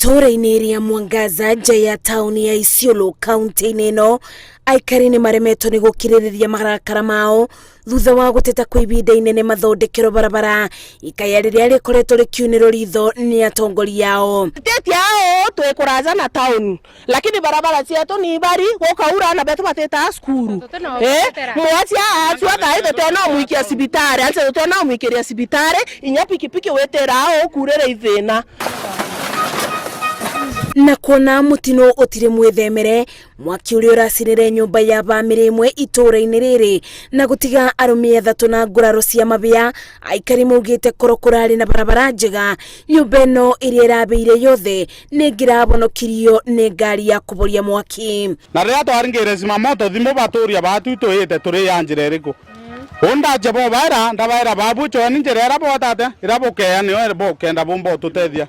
Itũũra-inĩ rĩa Mwangaza nja ya taũni ya Isiolo kaunti-inĩ ĩno, aikari nĩ maremetwo nĩ gũkirĩrĩria marakara mao thutha wa gũteta kwa ibinda inene mathondekerwo barabara ikaya rĩrĩa rĩkoretwo rĩkiunĩrwo ritho nĩ atongoria ao. Teti ao twĩ kũraja na taũni lakini barabara cietu ni ibari gukaura na betu batita cukuru mwacia acua thai tutena mwikia cibitari anse tutena mwikiria cibitari inya pikipiki witira ao kurire ithina. Na kuona mutino utire mwithemere, mwaki uria uracinire nyumba ya bamĩrĩ ĩmwe itũũra-inĩ rĩrĩ na gũtiga arũme athatu na nguraro cia mabĩa, aikari maugĩte korwo kũrarĩ na barabara njega, nyũmba ĩno ĩrĩa ĩrabĩire yothe nĩ ĩngĩrabonokirio nĩ ngari ya kũboria mwaki. Na rĩrĩa twaringĩire zimamoto thimũ batũria batwitũĩte tũrĩ ya njĩra ĩrĩkũ undaje bo baira ndabaira babucho ni njĩra ĩrĩa botate ĩrĩa bũkeya nĩyo bũkenda bũmba ũtũtethia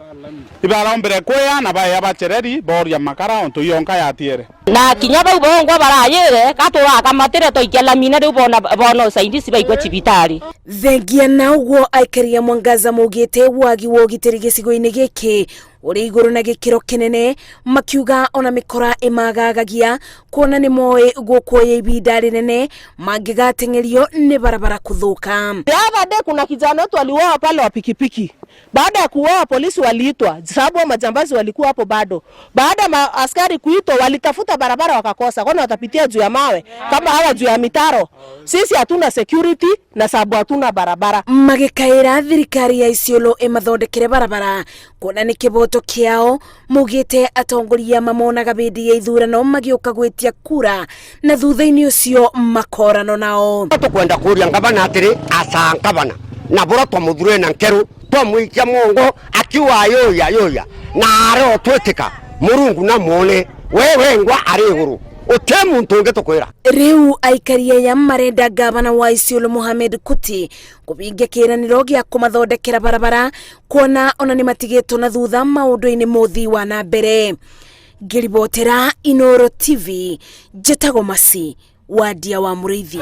ibaraombire kwĩya na baeya bachereri boria makara ontu ionka yatiere. Na kinya bau bongwa barayire katũrakamatĩre twaikia lamina rĩu bona bona usaidisi baigua cibitari. Thengia na ũguo aikari a Mwangaza maugĩte wagi wa ũgitĩri gĩcigo-inĩ gĩkĩ ũrĩ igũrũ na gĩkĩro kĩnene, makiuga ona mĩkora ĩmagagagia kuona nĩ moĩ gũkuoya ibinda rĩnene mangĩgateng'erio nĩ barabara kũthũka. The other day kuna kijana wetu aliuawa pale wa pikipiki. Baada ya kuuawa polisi waliitwa sababu majambazi walikuwa hapo bado. Baada ya askari kuitwa walitafuta barabara wakakosa, kwani watapitia juu ya mawe kama hawa juu ya mitaro. Sisi hatuna security na sababu hatuna barabara. Magĩkaĩra thirikari ya Isiolo ĩmathondekere barabara kuona nĩ kĩboto kĩao, maugĩte atongoria mamonaga hĩndĩ ya ithurano magĩũka gwĩtia kura na thutha-inĩ ũcio makorano nao. Tukwenda kuria ngavana atiri asa ngavana na bora twamuthure na nkeru twamwikia mongo akiwa yoya yoya na are otwetika Murungu na mwone wewe ngwa ari iguru ute muntu ungi tukwira. Riu aikari aya marenda gavana wa Isiolo Mohamed Kuti kũhingia kĩĩranĩro gĩa kũmathondekera barabara kuona ona nĩ matigĩtwo na thutha maũndũ-inĩ ma ũthii wa na mbere. Ngĩribotera Inooro TV, njĩtagwo Masi Wandia wa Mũrĩithi.